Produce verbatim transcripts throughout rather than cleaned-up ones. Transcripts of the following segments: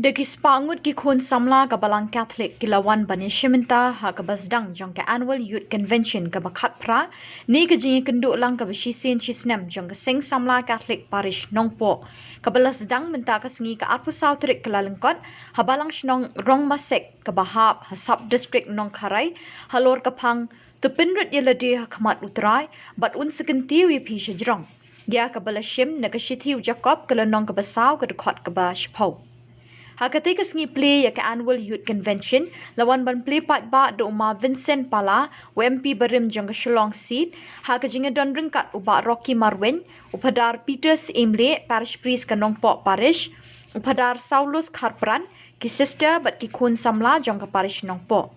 Da ki spah ngut ki khun samla ka Balang Catholic ki la wan ban ïashim bynta ha kaba sdang jong ka Annual Youth Convention kaba khatphra, ne ka jingïakynduh lang kaba shisien shisnem jong ka Seng Samla Catholic Parish Nongpoh, kaba la sdang mynta ka sngi ka arphew saw tarik Kyllalyngkot, ha Balang Shnong Rongmasek kaba hap ha Sub District Nongkharai, halor ka phang To pynrit ïa lade ha khmat U Trai, bad un sa kyntiew ïa phi shajrong. Ïa kaba la shim na ka shithi u Jakob ka lynnong kaba saw ka dkhot kaba shiphew. Ha katei ka sngi plie ïa ka Annual Youth Convention, la wan ban plie paidbah da u Ma Vincent Pala, u M P barim jong ka Shillong Seat, ha ka jingïadon ryngkat u Bah Rocky Marwein, u Phadar Peter Syiemlieh, Parish Priest ka Nongpoh Parish, u Phadar Saulus Kharpran, ki sister bad ki khun samla jong ka Parish Nongpoh.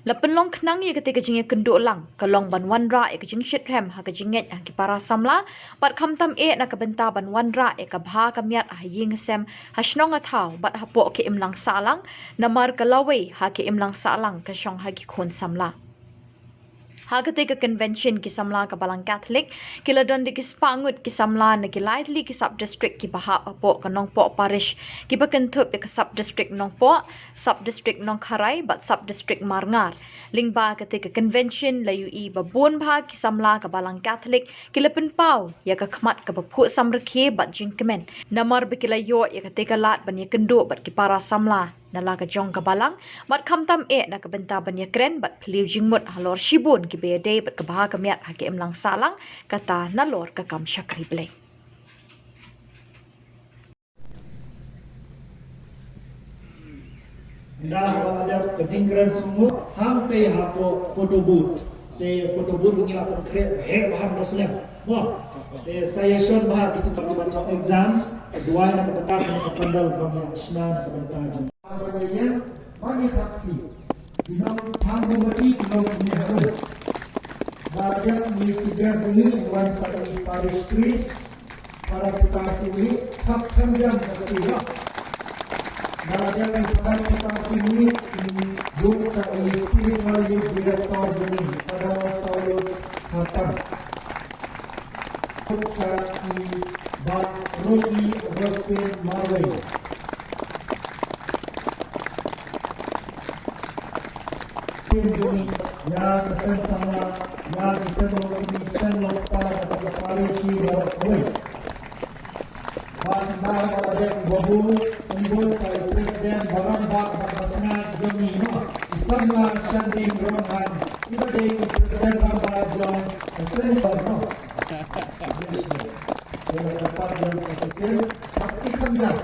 La pynlong khnang ïa katei ka jingïakynduh lang, ka long ban wanrah ïa ka jingshitrhem ha ka jingngeit ha ki para samla, bad khamtam eh na ka bynta ban wanrah ïa ka bha ka miat ha ïing ha sem, ha shnong ha thaw, bad hapoh ka imlang sahlang, namar ka lawei ha ka imlang sahlang ka shong ha ki khun samla. Ha katei ka convention ki samla ka Balang Catholic, ki la don da ki spah ngut ki samla na ki lai tylli ki sub district kiba hap hapoh ka Nongpoh Parish, kiba kynthup ïa ka sub district Nongpoh, sub district Nongkharai, bad sub district Marngar. Lyngba katei ka convention la ïohi ba bun bha ki samla ka Balang Catholic, ki la pynpaw ïa ka khmat kaba phuh samrkhie bad jingkmen. Namar ba ki la ïoh ïa katei ka lad ban ïakynduh bad ki para samla na la ka jong ka balang, bad khamtam eh na ka bynta ban ïakren bad phylliew jingmut halor shibun kiba ïadei bad ka bha ka miat ha ka imlang sahlang, kata nalor ka kam shakri Blei. Nda ba la dep ka jingkren sngewbha, hangtei hapoh photo booth. Te photo booth ngi la pynkhreh ba heh ba han da slem. Mo. Te sa ïa shon bha ki tu ki ba exams, duwai na ka bynta ka pandal ba ngi la shna na ka bynta jong. Ba ngi thap ki. Ki nong thang ba ngi ki nong ni haru. Ba dep ngi ki gas ngi wan sa i parish priest. Para kita sini, hak kandang na ketiga. Nalagyan para kita sini, yung sa spiritual youth director ini, Padar Saulus Kharpran. Sa i Bah Rocky Agustin Marwei. Ïa ka seng samla, ïa ka seng lok kmie, seng lok kpa, ka parish hi baroh kawei. Bad nda ba dep ba bun, ym bun sa i president, ba rangbah, ba sngap jong ngi, no. I samla Shanding Ronghang, i ba dei i president rangbah jong ka seng samla, no. Ïa ka pat jong ka seng, pat i kham jam.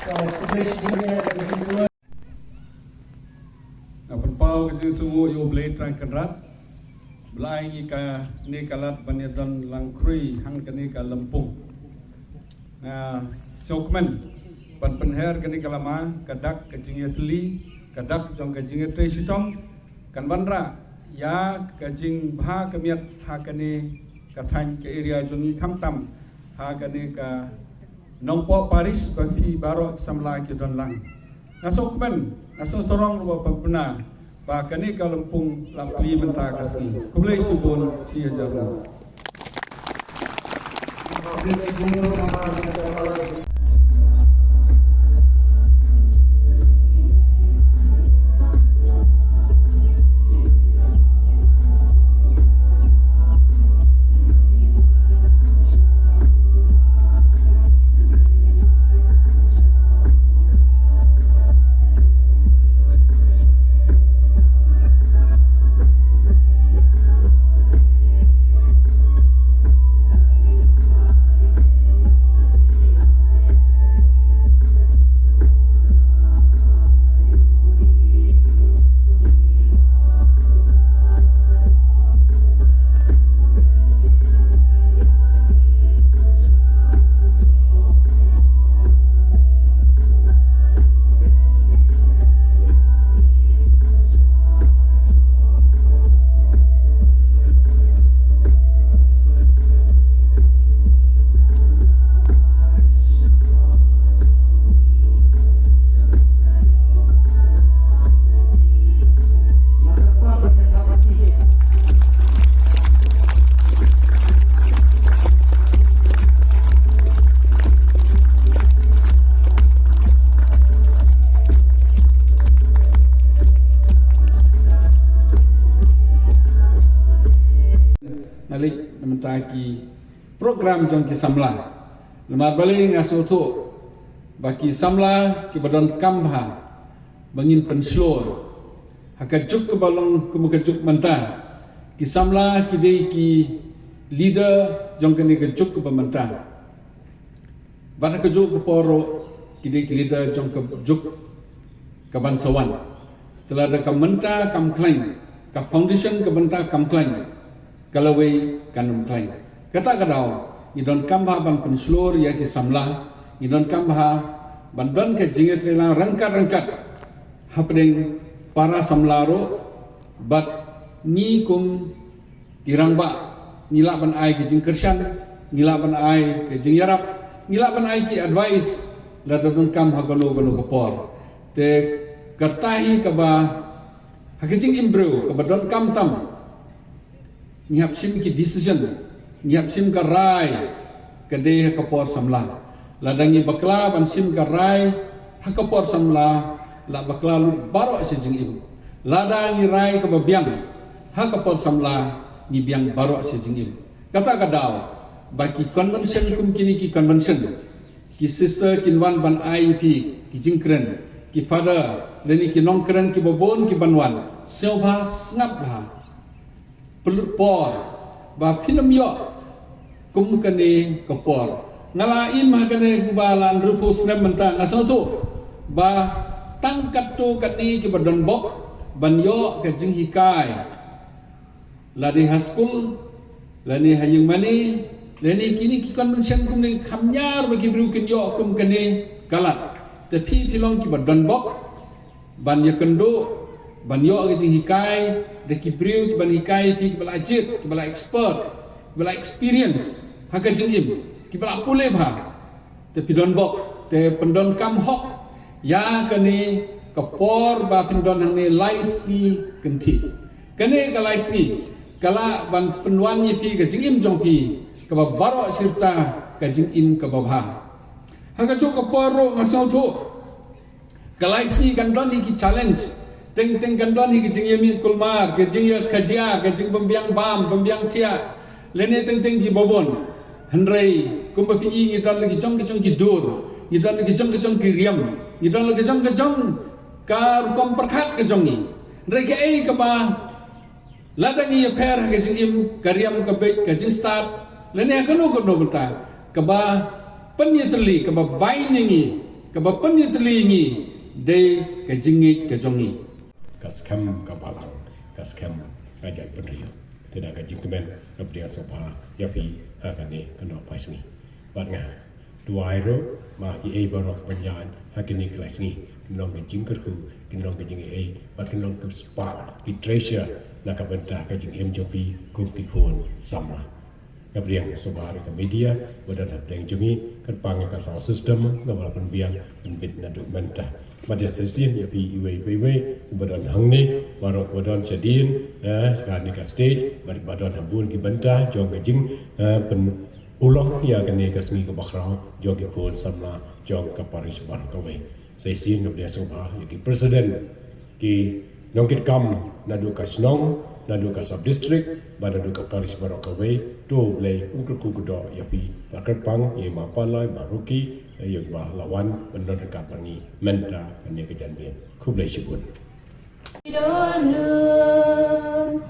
Ka khublei shibun ïa ka jingkhublei. Nga pynpaw ka jingsngewnguh ïa U Blei Trai Kynrad ba la ai ngi kane ka lad ban ïadon lang khrui hang kane ka lympung. Nga sngewkmen ban pynher kane ka lama, ka dak ka jingïatylli, ka dak jong ka jingïatrei shitom, kan wanrah ïa ka jingbha ka miat ha kane ka thaiñ ka area jong ngi khamtam ha kane ka Nongpoh Parish ba phi baroh samla ki don lang. Nga sngewkmen, nga sngewsarong ruh ba pynbna ba kane ka lympung la plie mynta ka sngi. Khublei shibun, shi hajar nguh. ki program jong ki samla. Namar balei nga sngewthuh ba ki samla kiba donkam bha ba ngin pynshlur ha ka juk kaba long kum ka juk mynta. Ki samla ki dei ki leader jong kane ka juk kaba mynta. Bad ha kajuh ka por ruh ki dei ki leader jong ka juk kaban sa wan. Te lada ka mynta kam khlaiñ, ka foundation ka mynta kam khlaiñ, ka lawei kan ym khlaiñ. Kata ka daw ngi donkam bha ban pynshlur ïa ki samla, ngi donkam bha ban don ka jingïatreilang ryngkat ryngkat hapdeng para samla ruh, bad ngi kum ki rangbah ngi lah ban ai ka jingkyrshan, ngi lah ban ai ka jingïarap, ngi lah ban ai ki advice lada donkam ha kano kano ka por. Te kata hi kaba ha ka jingim briew kaba donkam tam ngi hap shim ki decision, ngi hap shim ka rai ka dei ha ka por samla. Lada ngi bakla ban shim ka rai ha ka por samla, la bakla lut baroh shi jingim. Lada ngi rai kaba biang ha ka por samla, ngi biang baroh shi jingim. Kata ka daw ba ki convention kum kine ki convention, ki sister kin wan ban ai ïa phi ki jingkren, ki father lane ki nongkren kiba bun kiban wan. Sngewbha sngap bha, pynlut por ba phin ym ïoh kum kane ka por. Nga la im ha kane kumba la hynriewphew snem mynta, nga sngewthuh ba tang katto katne kiba donbok ban ïoh ka jinghikai, lane ha skul, lane ha ïingmane, lane kine ki convention kumne, kham ñiar ba ki briew kin ïoh kum kane ka lad. Te phi phi long kiba donbok ban ïakynduh, ban ïoh ka jinghikai da ki briew kiban hikai phi, kiba la jied, kiba la expert, kiba la experience ha ka jingim, kiba la pule bha. Te phi donbok, te pyndonkam hok ïa kane ka por ba phin don hangne lai sngi kynthih. Kane ka lai sngi ka lah ban pynwan ïa phi ka jingim jong phi kaba baroh shirta, ka jingim kaba bha. Ha kajuh ka por ruh nga sngewthuh ka lai sngi kan don hi ki challenge. Teng teng kan don hi ka jingïamih kulmar, ka jingïakajia, ka jingbymbiang bam, bymbiang thiah, lane teng teng kiba bun. Hynrei kumba phi i, ngi don la ki jong ki jong ki dur, ngi don la ki jong ki jong ki riam, ngi don la ki jong ki jong ka rukom pyrkhat ka jong ngi. Hynrei kaei kaba lada ngi ïapher ha ka jingim, ka riam, ka beit, ka jingstad, lane ha kano kano bynta, kaba pynïatylli, kaba bind ïa ngi, kaba pynïatylli ïa ngi dei ka jingngeit ka jong ngi. Ka skhem ka balang, ka skhem ka jaitbynriew. Te da ka jingkmen, nga pdiang sngewbha ïa phi ha kane ka nongpait sngi. Bad nga duwai ruh ba kiei baroh ban ïaid ha kine ki lai sngi kin long ka jingkyrkhu, kin long ka jingaiei, bad kin long ka spah, ki treasure na ka bynta ka jingim jong phi kum ki khun samla. Nga pdiang sngewbha ïa ka media ba don hapdeng jong ngi, kyrpang ïa ka sound system, nga ba la pynbiang pynbit naduh mynta. Bad ïa sa shisien ïa phi iwei pa iwei ba don hangne, baroh ba don shadien, eh, kane ka stage, bad ba don ha bun ki bynta jong ka jing, eh, pyn ulong ïa kane ka sngi kaba khraw jong ki khun samla jong ka parish baroh kawei. Sa shisien nga pdiang sngewbha ïa ki president, ki nongkitkam naduh ka shnong, naduh ka sub district, bad naduh ka parish baroh kawei. To U Blei un kyrkhu kyrdoh ïa phi, bad kyrpang ïa i Ma Palai, i Ma Ruki, ïa i Ma Lawan, ban don ryngkat bad ngi mynta kane ka janmiet. Khublei shibun. Don nun,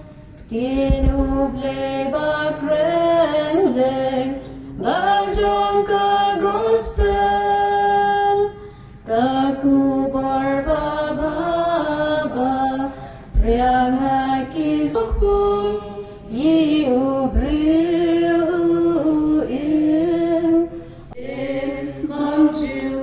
ktien U Blei ba kren lei, ba jong ka gospel, ka khubor ba bha ba sriang ha ki sopun, i u briew u im, im bam ju